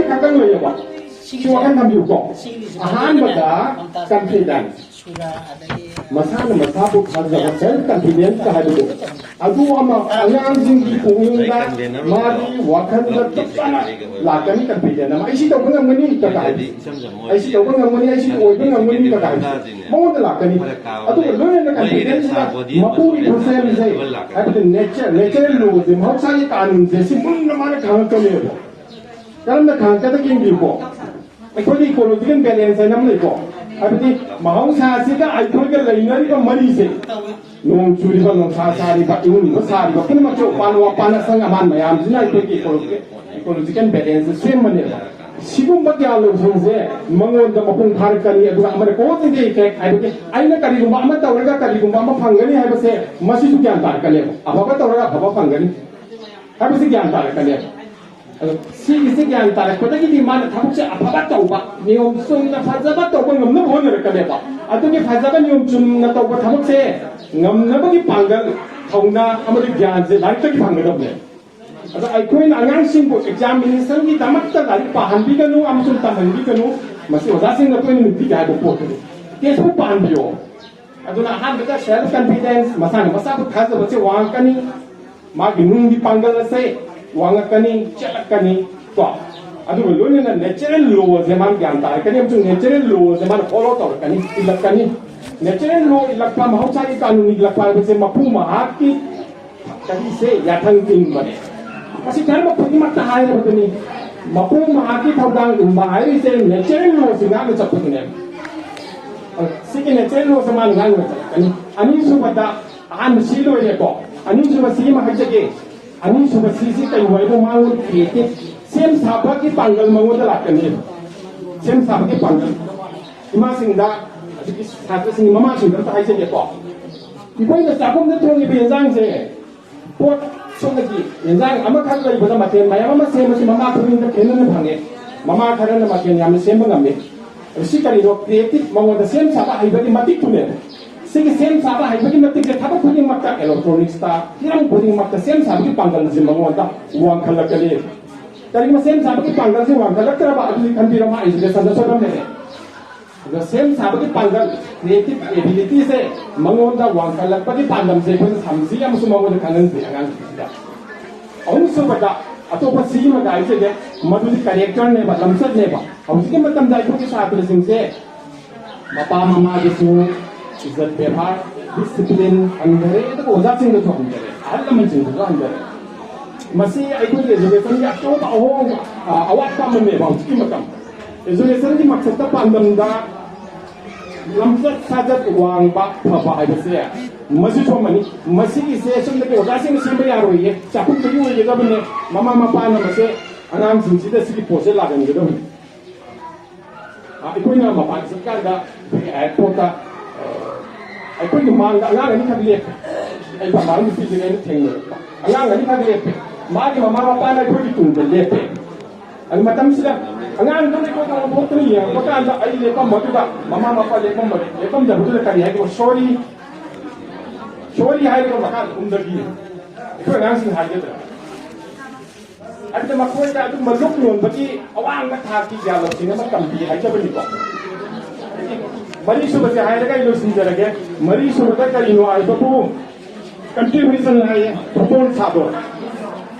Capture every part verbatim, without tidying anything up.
ꯈꯛꯇꯪ ꯂꯩꯌꯦꯕ꯫ ꯁꯤ ꯋꯥꯈꯜ ꯊꯝꯕꯤꯌꯨꯀꯣ꯫ ꯑꯍꯥꯟꯕꯗ confidence, ꯃꯁꯥꯅ ꯃꯁꯥꯕꯨ ꯊꯥꯖꯕ, self confidence ꯀ ꯍꯥꯏꯕꯗꯣ, ꯑꯗꯨ ꯑꯃ ꯑꯉꯥꯡꯁꯤꯡꯒꯤ ꯄꯨꯛꯅꯤꯡꯗ, ꯃꯥꯒꯤ ꯋꯥꯈꯜꯗ ꯆꯞ ꯆꯥꯅ ꯂꯥꯛꯀꯅꯤ꯫ Confidence ꯑꯃ, "ꯑꯩ ꯁꯤ ꯇꯧꯕ ꯉꯝꯒꯅꯤ" ꯀꯀꯥ ꯍꯥꯏꯕꯁꯦ, "ꯑꯩ ꯁꯤ ꯇꯧꯕ ꯉꯝꯒꯅꯤ, ꯑꯩ ꯁꯤ ꯑꯣꯏꯕ ꯉꯝꯒꯅꯤ" ꯀꯀꯥ ꯍꯥꯏꯕꯁꯦ ꯃꯉꯣꯟꯗ ꯂꯥꯛꯀꯅꯤ꯫ ꯑꯗꯨꯒ ꯂꯣꯏꯅꯅ confidence ꯁꯤꯅ ꯃꯄꯨꯒꯤ ꯈꯨꯠꯁꯦꯝꯁꯦ, ꯍꯥꯏꯕꯗꯤ nature, natural law ꯁꯦ, ꯃꯍꯧꯁꯥꯒꯤ ꯀꯥꯅꯨꯟꯁꯦ, ꯁꯤ ꯃꯨꯟꯅ ꯃꯥꯅ ꯈꯪꯉꯛꯀꯅꯦꯕ꯫ ꯀꯔꯝꯅ ꯈꯪꯉꯛꯀꯗꯒꯦ ꯌꯦꯡꯕꯤꯌꯨꯀꯣ꯫ ꯑꯩꯈꯣꯏꯒꯤ ecological balance ꯍꯥꯏꯅ ꯑꯃ ꯂꯩꯀꯣ, ꯍꯥꯏꯕꯗꯤ ꯃꯍꯧꯁꯥꯁꯤꯒ ꯑꯩꯈꯣꯏꯒ ꯂꯩꯅꯔꯤꯕ ꯃꯔꯤꯁꯦ, ꯅꯣꯡ ꯆꯨꯔꯤꯕ, ꯅꯨꯡꯁꯥ ꯁꯥꯔꯤꯕ, ꯏꯪꯂꯤꯕ, ꯁꯥꯔꯤꯕ ꯄꯨꯝꯅꯃꯛꯁꯦ ꯎꯄꯥꯟ ꯋꯥꯄꯥꯟ, ꯑꯁꯪ ꯑꯃꯥꯟ ꯃꯌꯥꯝꯁꯤꯅ ꯑꯩꯈꯣꯏꯒꯤ ecological, ecological balance ꯁꯦ ꯁꯦꯝꯕꯅꯦꯕ꯫ ꯁꯤꯒꯨꯝꯕ ꯒ꯭ꯌꯥꯟ ꯂꯧꯁꯤꯡꯁꯦ ꯃꯉꯣꯟꯗ ꯃꯄꯨꯡ ꯐꯥꯔꯛꯀꯅꯤ꯫ ꯑꯗꯨꯒ ꯑꯃꯅ cause and effect ꯍꯥꯏꯕꯗꯤ ꯑꯩꯅ ꯀꯔꯤꯒꯨꯝꯕ ꯑꯃ ꯇꯧꯔꯒ ꯀꯔꯤꯒꯨꯝꯕ ꯑꯃ ꯐꯪꯒꯅꯤ ꯍꯥꯏꯕꯁꯦ ꯃꯁꯤꯁꯨ ꯒ꯭ꯌꯥꯟ ꯇꯥꯔꯛꯀꯅꯦꯕ꯫ ꯑꯐꯕ ꯇꯧꯔꯒ ꯑꯐꯕ ꯐꯪꯒꯅꯤ ꯍꯥꯏꯕꯁꯤ ꯒ꯭ꯌꯥꯟ ꯇꯥꯔꯛꯀꯅꯦꯕ꯫ ꯑꯗꯣ ꯁꯤꯒꯤꯁꯤ ꯒ꯭ꯌꯥꯟ ꯇꯥꯔꯛꯄꯗꯒꯤꯗꯤ ꯃꯥꯅ ꯊꯕꯛꯁꯦ ꯑꯐꯕ ꯇꯧꯕ, ꯅꯤꯌꯣꯝ ꯆꯨꯝꯅ ꯐꯖꯕ ꯇꯧꯕ ꯉꯝꯅꯕ ꯍꯣꯠꯅꯔꯛꯀꯅꯦꯕ꯫ ꯑꯗꯨꯒꯤ ꯐꯖꯕ ꯅꯤꯌꯣꯝ ꯆꯨꯝꯅ ꯇꯧꯕ ꯊꯕꯛꯁꯦ ꯉꯝꯅꯕꯒꯤ ꯄꯥꯡꯒꯜ, ꯊꯧꯅꯥ ꯑꯃꯗꯤ ꯒ꯭ꯌꯥꯟꯁꯦ ꯂꯥꯏꯔꯤꯛꯇꯒꯤ ꯐꯪꯒꯗꯕꯅꯦ꯫ ꯑꯗꯣ ꯑꯩꯈꯣꯏꯅ ꯑꯉꯥꯡꯁꯤꯡꯕꯨ examination ꯒꯤꯗꯃꯛꯇ ꯂꯥꯏꯔꯤꯛ ꯄꯥꯍꯟꯕꯤꯒꯅꯨ ꯑꯃꯁꯨꯡ ꯇꯝꯍꯟꯕꯤꯒꯅꯨ, ꯃꯁꯤ ꯑꯣꯖꯥꯁꯤꯡꯅ ꯇꯣꯏꯅ ꯅꯨꯡꯇꯤꯒꯤ ꯍꯥꯏꯕ ꯄꯣꯠꯇꯨꯅꯤ꯫ Textbook ꯄꯥꯍꯟꯕꯤꯌꯣ꯫ ꯑꯗꯨꯅ ꯑꯍꯥꯟꯕꯗ self confidence, ꯃꯁꯥꯅ ꯃꯁꯥꯕꯨ ꯊꯥꯖꯕꯁꯦ ꯋꯥꯡꯉꯛꯀꯅꯤ, ꯃꯥꯒꯤ ꯅꯨꯡꯒꯤ ꯄꯥꯡꯒꯜ ꯑꯁꯦ ꯋꯥꯡꯉꯛꯀꯅꯤ, ꯆꯦꯜꯂꯛꯀꯅꯤ ꯀꯣ꯫ ꯑꯗꯨꯒ ꯂꯣꯏꯅꯅ natural law ꯁꯦ ꯃꯥꯅ ꯒ꯭ꯌꯥꯟ ꯇꯥꯔꯛꯀꯅꯤ ꯑꯃꯁꯨꯡ natural law ꯁꯦ ꯃꯥꯅ follow ꯇꯧꯔꯛꯀꯅꯤ, ꯏꯜꯂꯛꯀꯅꯤ꯫ Natural law ꯏꯜꯂꯛꯄ, ꯃꯍꯧꯁꯥꯒꯤ ꯀꯥꯅꯨꯟ ꯏꯜꯂꯛꯄ ꯍꯥꯏꯕꯁꯦ ꯃꯄꯨ ꯃꯍꯥꯛꯀꯤ ꯀꯔꯤꯁꯦ ꯌꯥꯊꯪ ꯏꯟꯕꯅꯦ꯫ ꯃꯁꯤ ꯙꯔꯃ ꯈꯨꯗꯤꯡꯃꯛꯇ ꯍꯥꯏꯔꯕꯗꯨꯅꯤ꯫ ꯃꯄꯨ ꯃꯍꯥꯛꯀꯤ ꯊꯧꯗꯥꯡ ꯏꯟꯕ ꯍꯥꯏꯔꯤꯁꯦ natural law ꯁꯤ ꯉꯥꯛꯅ ꯆꯠꯄꯗꯨꯅꯦ꯫ ꯁꯤꯒꯤ natural law ꯁꯦ ꯃꯥꯅ ꯉꯥꯛꯅ ꯆꯠꯂꯛꯀꯅꯤ꯫ ꯑꯅꯤꯁꯨꯕꯗ, ꯑꯍꯥꯟꯕ ꯁꯤ ꯂꯣꯏꯔꯦꯀꯣ꯫ ꯑꯅꯤꯁꯨꯕ ꯁꯤ ꯑꯃ ꯍꯥꯏꯖꯒꯦ꯫ ꯑꯅꯤꯁꯨꯕ ꯁꯤꯁꯤ ꯀꯩꯅꯣ ꯍꯥꯏꯕꯨ ꯃꯉꯣꯟꯗ creative, ꯁꯦꯝ ꯁꯥꯕꯒꯤ ꯄꯥꯡꯒꯜ ꯃꯉꯣꯟꯗ ꯂꯥꯛꯀꯅꯤ꯫ ꯁꯦꯝ ꯁꯥꯕꯒꯤ ꯄꯥꯡꯒꯜ꯫ ꯏꯃꯥꯁꯤꯡꯗ, ꯑꯗꯒꯤ ꯁꯥꯇ꯭ꯔꯁꯤꯡꯒꯤ ꯃꯃꯥꯁꯤꯡꯗ ꯑꯝꯇ ꯍꯥꯏꯖꯒꯦꯀꯣ꯫ ꯑꯩꯈꯣꯏꯅ ꯆꯥꯛꯈꯨꯝꯗ ꯊꯣꯡꯉꯤꯕ ꯌꯦꯟꯁꯥꯡꯁꯦ, ꯄꯣꯠ ꯁꯣꯝꯗꯒꯤ ꯌꯦꯟꯁꯥꯡ ꯑꯃꯈꯛ ꯂꯩꯕꯗ ꯃꯊꯦꯜ ꯃꯌꯥꯝ ꯑꯃ ꯁꯦꯝꯕꯁꯤ ꯃꯃꯥ ꯈꯨꯗꯤꯡꯗ ꯈꯦꯠꯅꯅ ꯐꯪꯉꯦ꯫ ꯃꯃꯥ ꯈꯔꯅ ꯃꯊꯦꯜ ꯌꯥꯝꯅ ꯁꯦꯝꯕ ꯉꯝꯃꯤ꯫ ꯑꯗꯨ ꯁꯤ ꯀꯔꯤꯅꯣ? Creative, ꯃꯉꯣꯟꯗ ꯁꯦꯝ ꯁꯥꯕ ꯍꯩꯕꯒꯤ ꯃꯇꯤꯛꯇꯨꯅꯦꯕ꯫ ꯁꯤꯒꯤ ꯁꯦꯝ ꯁꯥꯕ ꯍꯩꯕꯒꯤ ꯃꯇꯤꯛꯁꯦ ꯊꯕꯛ ꯈꯨꯗꯤꯡꯃꯛꯇ, electronics ꯇ, ꯍꯤꯔꯝ ꯈꯨꯗꯤꯡꯃꯛꯇ ꯁꯦꯝ ꯁꯥꯕꯒꯤ ꯄꯥꯡꯒꯜꯁꯦ ꯃꯉꯣꯟꯗ ꯋꯥꯡꯈꯠꯂꯛꯀꯅꯤ꯫ ꯀꯔꯤꯒꯨꯝꯕ ꯁꯦꯝ ꯁꯥꯕꯒꯤ ꯄꯥꯡꯒꯜꯁꯦ ꯋꯥꯡꯈꯠꯂꯛꯇ꯭ꯔꯕ, ꯑꯗꯨꯗꯤ ꯈꯟꯕꯤꯔꯣ, ꯃꯥ educationꯗ ꯁꯣꯏꯔꯝꯃꯦꯅꯦ꯫ ꯑꯗꯣ ꯁꯦꯝ ꯁꯥꯕꯒꯤ ꯄꯥꯡꯒꯜ, creative abilityꯁꯦ ꯃꯉꯣꯟꯗ ꯋꯥꯡꯈꯠꯂꯛꯄꯒꯤ ꯄꯥꯟꯗꯝꯁꯦ ꯑꯩꯈꯣꯏꯅ ꯊꯝꯁꯤ ꯑꯃꯁꯨꯡ ꯃꯉꯣꯟꯗ ꯈꯪꯍꯟꯁꯤ ꯑꯉꯥꯡꯁꯤꯡꯁꯤꯗ꯫ ꯑꯍꯨꯝꯁꯨꯕꯗ, ꯑꯇꯣꯞꯄ ꯁꯤꯒꯤ ꯃꯇꯥꯏꯁꯤꯗ, ꯃꯗꯨꯗꯤ characterꯅꯦꯕ, ꯂꯝꯆꯠꯅꯦꯕ꯫ ꯍꯧꯖꯤꯛꯀꯤ ꯃꯇꯝꯗ ꯑꯩꯈꯣꯏꯒꯤ ꯁꯥꯇ꯭ꯔꯁꯤꯡꯁꯦ ꯃꯄꯥ ꯃꯃꯥꯗꯁꯨ ꯏꯖꯠ ꯕꯦꯕꯥꯔ, discipline ꯍꯟꯊꯔꯦ, ꯑꯗꯨꯒ ꯑꯣꯖꯥꯁꯤꯡꯗꯁꯨ ꯍꯟꯊꯔꯦ, ꯑꯍꯜ ꯂꯃꯟꯁꯤꯡꯗꯁꯨ ꯍꯟꯊꯔꯦ꯫ ꯃꯁꯤ ꯑꯩꯈꯣꯏꯒꯤ educationꯒꯤ ꯑꯆꯧꯕ ꯑꯍꯣꯡꯕ, ꯑ, ꯑꯋꯥꯠꯄ ꯑꯃꯅꯦꯕ ꯍꯧꯖꯤꯛꯀꯤ ꯃꯇꯝ꯫ Educationꯒꯤ ꯃꯊꯛꯇ ꯄꯥꯟꯗꯝꯗ ꯂꯝꯆꯠ ꯁꯥꯖꯠ ꯋꯥꯡꯕ ꯐꯕ ꯍꯥꯏꯕꯁꯦ ꯃꯁꯤꯁꯨ ꯑꯃꯅꯤ꯫ ꯃꯁꯤꯒꯤꯁꯦ ꯁꯨꯝꯗꯒꯤ ꯑꯣꯖꯥꯁꯤꯡꯅ ꯁꯦꯝꯕ ꯌꯥꯔꯣꯏꯌꯦ, ꯆꯥꯛꯈꯨꯝꯗꯒꯤ ꯑꯣꯏꯒꯗꯕꯅꯦ꯫ ꯃꯃꯥ ꯃꯄꯥꯅ ꯃꯁꯦ ꯑꯉꯥꯡꯁꯤꯡꯁꯤꯗ ꯁꯤꯒꯤ ꯄꯣꯠꯁꯦ ꯂꯥꯛꯍꯟꯒꯗꯕꯅꯤ꯫ ꯑ, ꯑꯩꯈꯣꯏꯅ ꯃꯄꯥꯟ ꯆꯠꯀꯥꯟꯗ ꯑꯩꯈꯣꯏꯒꯤ airportꯇ, ꯑ, ꯑꯩꯈꯣꯏꯒꯤ ꯃꯥꯡꯗ ꯑꯉꯥꯡ ꯑꯅꯤꯈꯛ ꯂꯦꯞꯄꯦ꯫ ꯑꯩ ꯃꯃꯥ ꯅꯨꯄꯤꯁꯤꯒ ꯑꯩꯅ ꯊꯦꯡꯅꯔꯛꯄ ꯑꯉꯥꯡ ꯑꯅꯤꯈꯛ ꯂꯦꯞꯄꯦ꯫ ꯃꯥꯒꯤ ꯃꯃꯥ ꯃꯄꯥꯅ ꯑꯩꯈꯣꯏꯒꯤ ꯇꯨꯡꯗ ꯂꯦꯞꯄꯦ꯫ ꯑꯗꯨ ꯃꯇꯝꯁꯤꯗ ꯑꯉꯥꯡꯗꯨꯅ ꯑꯩꯈꯣꯏ ꯊꯣꯛꯇꯅ ꯌꯦꯡꯉꯛꯄ ꯀꯥꯟꯗ ꯑꯩ ꯂꯦꯞꯄꯝꯕꯗꯨꯗ ꯃꯃꯥ ꯃꯄꯥ ꯂꯦꯞꯄꯝꯕꯗꯨ, ꯂꯦꯞꯄꯝꯗꯕꯗꯨꯗ ꯀꯔꯤ ꯍꯥꯏꯒꯦ? "Sorry, sorry" ꯍꯥꯏꯔꯒ ꯃꯈꯥꯗ ꯀꯨꯝꯊꯈꯤ꯫ ꯑꯩꯈꯣꯏ ꯑꯉꯥꯡꯁꯤꯡ ꯍꯥꯏꯒꯗ꯭ꯔꯥ? ꯑꯗꯨꯗ ꯃꯈꯣꯏꯗ ꯑꯗꯨꯝꯕ ꯂꯨꯞ ꯌꯣꯟꯕꯒꯤ ꯑꯋꯥꯡꯕ ꯊꯥꯛꯀꯤ ꯒ꯭ꯌꯥꯟ ꯂꯧꯁꯤꯡ ꯑꯃ ꯇꯝꯕꯤ ꯍꯥꯏꯖꯕꯅꯤꯀꯣ꯫ ꯃꯔꯤꯁꯨꯕꯁꯦ ꯍꯥꯏꯔꯒ ꯑꯩ ꯂꯣꯏꯁꯤꯟꯖꯔꯒꯦ꯫ ꯃꯔꯤꯁꯨꯕꯗ ꯀꯔꯤꯅꯣ ꯍꯥꯏꯕꯕꯨ contribution ꯍꯥꯏꯌꯦ, ꯊꯣꯛꯄꯣꯟ ꯁꯥꯗꯣ꯫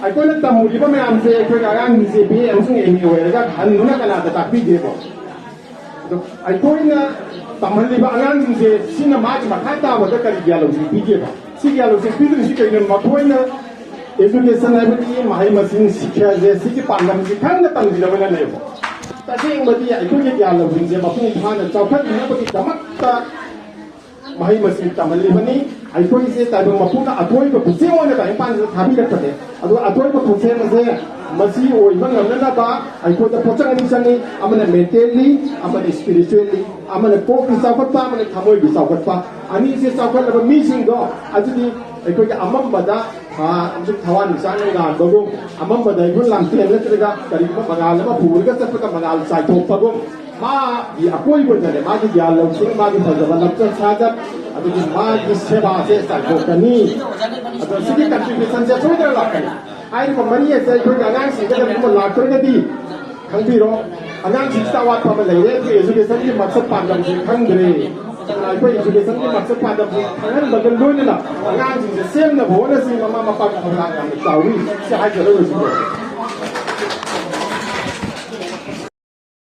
ꯑꯩꯈꯣꯏꯅ ꯇꯝꯃꯨꯔꯤꯕ ꯃꯌꯥꯝꯁꯦ ꯑꯩꯈꯣꯏꯒꯤ ꯑꯉꯥꯡꯁꯤꯡꯁꯦ B A ꯑꯃꯁꯨꯡ M A ꯑꯣꯏꯔꯒ ꯍꯟꯗꯨꯅ ꯀꯅꯥꯗ ꯇꯥꯛꯄꯤꯒꯦꯕ? ꯑꯗꯣ ꯑꯩꯈꯣꯏꯅ ꯇꯝꯍꯜꯂꯤꯕ ꯑꯉꯥꯡꯁꯤꯡꯁꯦ ꯁꯤꯅ ꯃꯥꯒꯤ ꯃꯈꯥ ꯇꯥꯕꯗ ꯀꯔꯤ ꯒ꯭ꯌꯥꯟ ꯂꯧꯁꯤꯡ ꯄꯤꯒꯦꯕ? ꯁꯤ ꯒ꯭ꯌꯥꯟ ꯂꯧꯁꯤꯡ ꯄꯤꯗꯣꯏꯁꯤ ꯀꯩꯅꯣ? ꯃꯈꯣꯏꯅ education ꯍꯥꯏꯕꯗꯤ ꯃꯍꯩ ꯃꯁꯤꯡ ꯁꯤꯈ꯭ꯌꯥꯁꯦ ꯁꯤꯒꯤ ꯄꯥꯟꯗꯝꯁꯤ ꯈꯪꯅ ꯇꯝꯕꯤꯔꯕꯅꯅꯦꯕ꯫ ꯇꯁꯦꯡꯕꯗꯤ ꯑꯩꯈꯣꯏꯒꯤ ꯒ꯭ꯌꯥꯟ ꯂꯧꯁꯤꯡꯁꯦ ꯃꯄꯨꯡ ꯐꯥꯅ ꯆꯥꯎꯈꯠꯅꯅꯕꯒꯤꯗꯃꯛꯇ ꯃꯍꯩ ꯃꯁꯤꯡ ꯇꯝꯍꯜꯂꯤꯕꯅꯤ꯫ ꯑꯩꯈꯣꯏꯁꯦ ꯇꯥꯏꯕꯪ ꯃꯄꯨꯅ ꯑꯇꯣꯏꯕ ꯄꯨꯛꯆꯦꯜ ꯑꯣꯏꯅ ꯇꯥꯏꯕꯪꯄꯥꯟꯁꯤꯗ ꯊꯥꯕꯤꯔꯛꯄꯅꯦ꯫ ꯑꯗꯣ ꯑꯇꯣꯏꯕ ꯄꯨꯛꯆꯦꯜ ꯑꯁꯦ ꯃꯁꯤ ꯑꯣꯏꯕ ꯉꯝꯅꯅꯕ ꯑꯩꯈꯣꯏꯗ ꯄꯣꯠꯁꯛ ꯑꯅꯤ ꯆꯪꯉꯤ, ꯑꯃꯅ mentally, ꯑꯃꯅ spiritually, ꯑꯃꯅ ꯀꯣꯛꯀꯤ ꯆꯥꯎꯈꯠꯄ, ꯑꯃꯅ ꯊꯃꯣꯏꯒꯤ ꯆꯥꯎꯈꯠꯄ꯫ ꯑꯅꯤꯁꯦ ꯆꯥꯎꯈꯠꯂꯕ ꯃꯤꯁꯤꯡꯗꯣ ꯑꯗꯨꯗꯤ ꯑꯩꯈꯣꯏꯒꯤ ꯑꯃꯝꯕꯗ ꯊꯥ ꯑꯃꯁꯨꯡ ꯊꯋꯥꯟꯃꯤꯆꯥꯛꯅ ꯉꯥꯟꯕꯒꯨꯝ, ꯑꯃꯝꯕꯗ ꯑꯩꯈꯣꯏ ꯂꯥꯡꯊꯦꯜ ꯅꯠꯇ꯭ꯔꯒ ꯀꯔꯤꯒꯨꯝꯕ ꯃꯉꯥꯜ ꯑꯃ ꯄꯨꯔꯒ ꯆꯠꯄꯗ ꯃꯉꯥꯜ ꯆꯥꯏꯊꯣꯛꯄꯒꯨꯝ, ꯃꯥꯒꯤ ꯑꯀꯣꯏꯕꯗꯅꯦ ꯃꯥꯒꯤ ꯒ꯭ꯌꯥꯟ ꯂꯧꯁꯤꯡ, ꯃꯥꯒꯤ ꯐꯖꯕ ꯂꯝꯆꯠ ꯁꯥꯖꯠ, ꯑꯗꯨꯒꯤ ꯃꯥꯒꯤ ꯁꯦꯕꯥꯁꯦ ꯆꯥꯏꯊꯣꯛꯀꯅꯤ꯫ ꯑꯗꯣ ꯁꯤꯒꯤ contributionꯁꯦ ꯁꯣꯏꯗꯅ ꯂꯥꯛꯀꯅꯤ꯫ ꯍꯥꯏꯔꯤꯕ ꯃꯔꯤ ꯑꯁꯦ ꯑꯩꯈꯣꯏꯒꯤ ꯑꯉꯥꯡꯁꯤꯡꯗ ꯀꯔꯤꯒꯨꯝꯕ ꯂꯥꯛꯇ꯭ꯔꯒꯗꯤ ꯈꯪꯕꯤꯔꯣ, ꯑꯉꯥꯡꯁꯤꯡꯁꯤꯗ ꯑꯋꯥꯠꯄ ꯑꯃ ꯂꯩꯔꯦ, ꯑꯩꯈꯣꯏ educationꯒꯤ ꯃꯁꯛ ꯄꯥꯟꯗꯝꯁꯤ ꯈꯪꯗ꯭ꯔꯦ꯫ ꯑꯩꯈꯣꯏ educationꯒꯤ ꯃꯁꯛ ꯄꯥꯟꯗꯝꯁꯤ ꯈꯪꯍꯟꯕꯒ ꯂꯣꯏꯅꯅ ꯑꯉꯥꯡꯁꯤꯡꯁꯦ ꯁꯦꯝꯅꯕ ꯍꯣꯠꯅꯁꯤ꯫ ꯃꯃꯥ ꯃꯄꯥꯒꯤ ꯊꯧꯗꯥꯡ ꯌꯥꯝꯅ ꯆꯥꯎꯏ꯫ ꯁꯤ ꯍꯥꯏꯖꯔꯒꯁꯨ